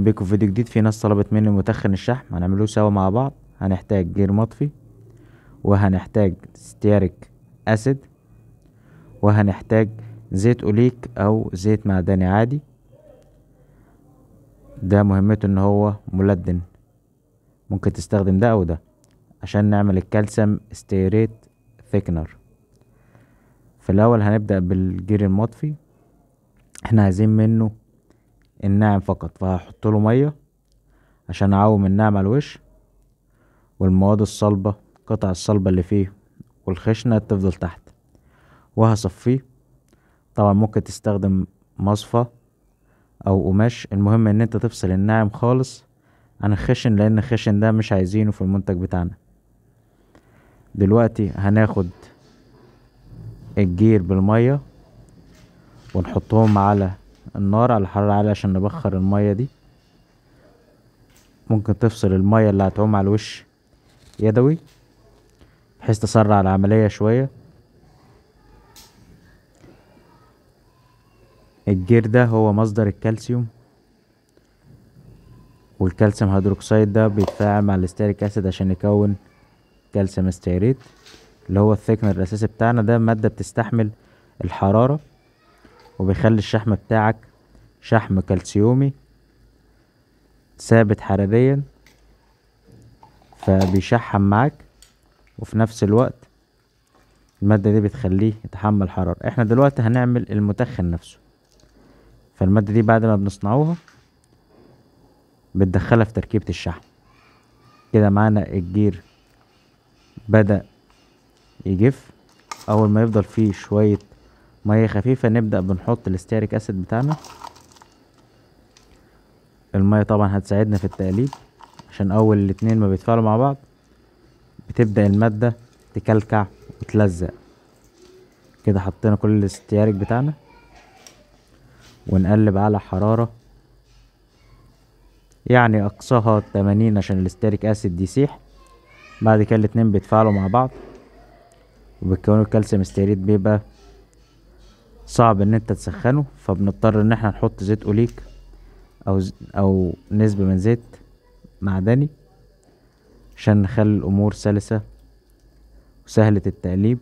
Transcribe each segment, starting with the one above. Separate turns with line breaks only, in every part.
بيكم في فيديو جديد. في ناس طلبت مني متخن الشحم، هنعملوه سوا مع بعض. هنحتاج جير مطفي، وهنحتاج stearic acid، وهنحتاج زيت اوليك او زيت معدني عادي. ده مهمته ان هو ملدن، ممكن تستخدم ده او ده عشان نعمل ال calcium stearate thickener. في الاول هنبدأ بالجير المطفي. احنا عايزين منه الناعم فقط، فهحط له ميه عشان اعوم الناعم على الوش، والمواد الصلبة قطع الصلبة اللي فيه والخشنة تفضل تحت، وهصفيه. طبعا ممكن تستخدم مصفى او قماش، المهم ان انت تفصل الناعم خالص عن الخشن، لان الخشن ده مش عايزينه في المنتج بتاعنا. دلوقتي هناخد الجير بالمية ونحطهم على النار على حرارة عالية عشان نبخر المية دي. ممكن تفصل المية اللي هتعوم على الوش يدوي بحيث تسرع العملية شوية. الجير ده هو مصدر الكالسيوم، وال calcium hydroxide ده بيتفاعل مع ال stearic acid عشان يكون calcium stearate اللي هو ال thickener الاساسي بتاعنا. ده مادة بتستحمل الحرارة وبيخلي الشحم بتاعك شحم كالسيومي ثابت حراريا، فبيشحم معاك، وفي نفس الوقت المادة دي بتخليه يتحمل حرارة. احنا دلوقتي هنعمل المتخن نفسه، فالمادة دي بعد ما بنصنعوها بتدخلها في تركيبة الشحم. كده معانا الجير بدأ يجف. اول ما يفضل فيه شوية مية خفيفة نبدأ بنحط ال stearic acid بتاعنا. المية طبعا هتساعدنا في التقليب عشان اول الاتنين ما بيتفاعلوا مع بعض بتبدأ المادة تكلكع وتلزق. كده حطينا كل ال stearic بتاعنا ونقلب على حرارة يعني اقصاها 80 عشان ال stearic acid يسيح. بعد كده الاتنين بيتفاعلوا مع بعض وبيتكونوا ال calcium stearate. بيبقى صعب ان انت تسخنه، فبنضطر ان احنا نحط زيت اوليك او نسبة من زيت معدني عشان نخلي الامور سلسة وسهلة التقليب،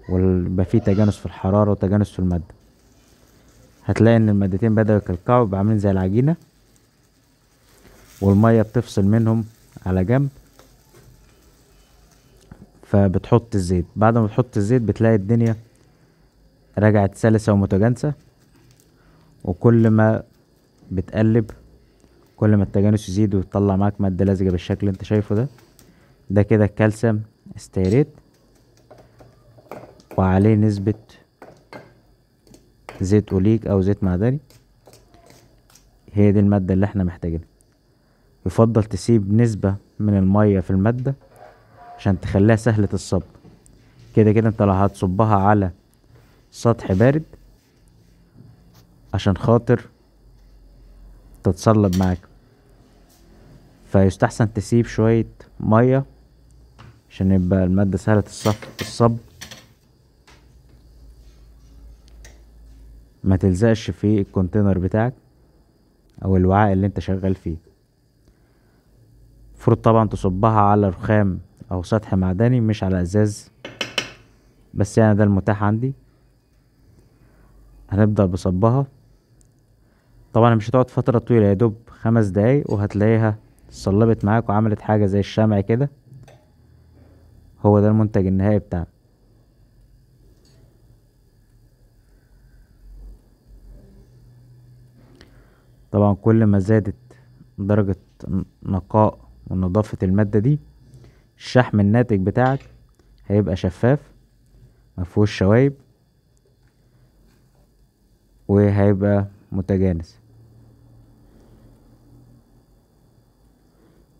ويبقى فيه تجانس في الحرارة وتجانس في المادة. هتلاقي ان المادتين بدأوا يكلكعوا، بقى عاملين زي العجينة، والمية بتفصل منهم على جنب. فبتحط الزيت. بعد ما بتحط الزيت بتلاقي الدنيا رجعت سلسة ومتجانسة، وكل ما بتقلب كل ما التجانس يزيد ويطلع معاك مادة لزجة بالشكل اللي انت شايفه ده. ده كده ال calcium stearate وعليه نسبة زيت اوليك او زيت معدني. هي دي المادة اللي احنا محتاجينها. يفضل تسيب نسبة من المية في المادة عشان تخليها سهلة الصب. كده كده انت لو هتصبها على سطح بارد عشان خاطر تتصلب معاك، فيستحسن تسيب شوية مية عشان يبقى المادة سهلة الصب، ما تلزقش في الكونتينر بتاعك او الوعاء اللي انت شغال فيه. المفروض طبعا تصبها على رخام او سطح معدني مش على ازاز، بس يعني ده المتاح عندي. هنبدأ بصبها. طبعا مش هتقعد فترة طويلة، يا دوب 5 دقايق وهتلاقيها صلبت معاك وعملت حاجة زي الشمع كده. هو ده المنتج النهائي بتاعنا. طبعا كل ما زادت درجة نقاء ونظافة المادة دي، الشحم الناتج بتاعك هيبقى شفاف مفيهوش شوايب وهيبقى متجانس.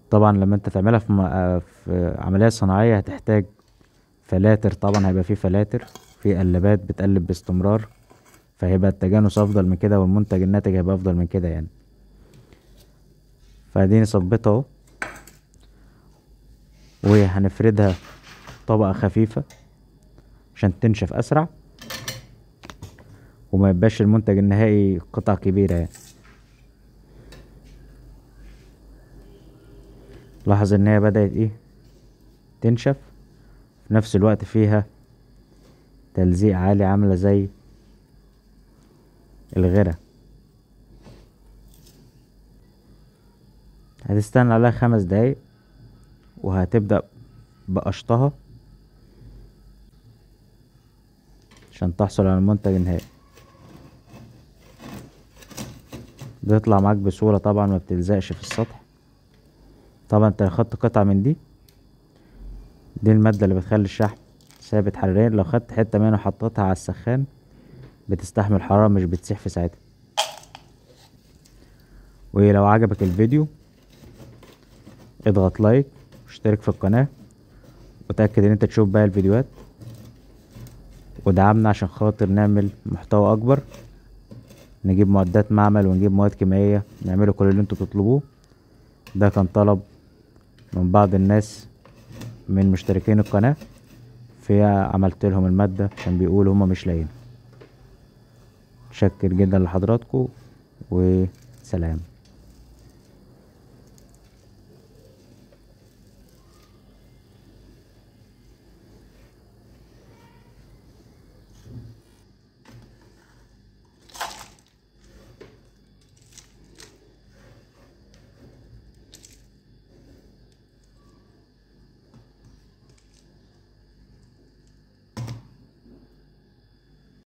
طبعا لما انت تعملها في عملية صناعية هتحتاج فلاتر، طبعا هيبقى فيه فلاتر، في قلبات بتقلب باستمرار، فهيبقى التجانس افضل من كده والمنتج الناتج هيبقى افضل من كده يعني. فاديني صبيتها اهو، وهنفردها طبقة خفيفة عشان تنشف اسرع وما يبقاش المنتج النهائي قطع كبيرة يعني. لاحظ ان هي بدأت ايه تنشف، في نفس الوقت فيها تلزيق عالي عاملة زي الغيرة. هتستنى عليها 5 دقايق وهتبدأ بقشطها عشان تحصل على المنتج النهائي. بيطلع معاك بصورة طبعا ما بتلزقش في السطح. طبعا انت لو خدت قطعة من دي المادة اللي بتخلي الشحم ثابت حراريا، لو خدت حتة منها وحطيتها على السخان بتستحمل حرارة مش بتسيح في ساعتها. ولو عجبك الفيديو اضغط لايك واشترك في القناة، وتأكد ان انت تشوف باقي الفيديوهات، ودعمنا عشان خاطر نعمل محتوى اكبر، نجيب معدات معمل ونجيب مواد كيميائية، نعمله كل اللي انتوا بتطلبوه. ده كان طلب من بعض الناس من مشتركين القناة، فيها عملت لهم المادة عشان بيقولوا هما مش لاقيينها. متشكر جدا لحضراتكم وسلام.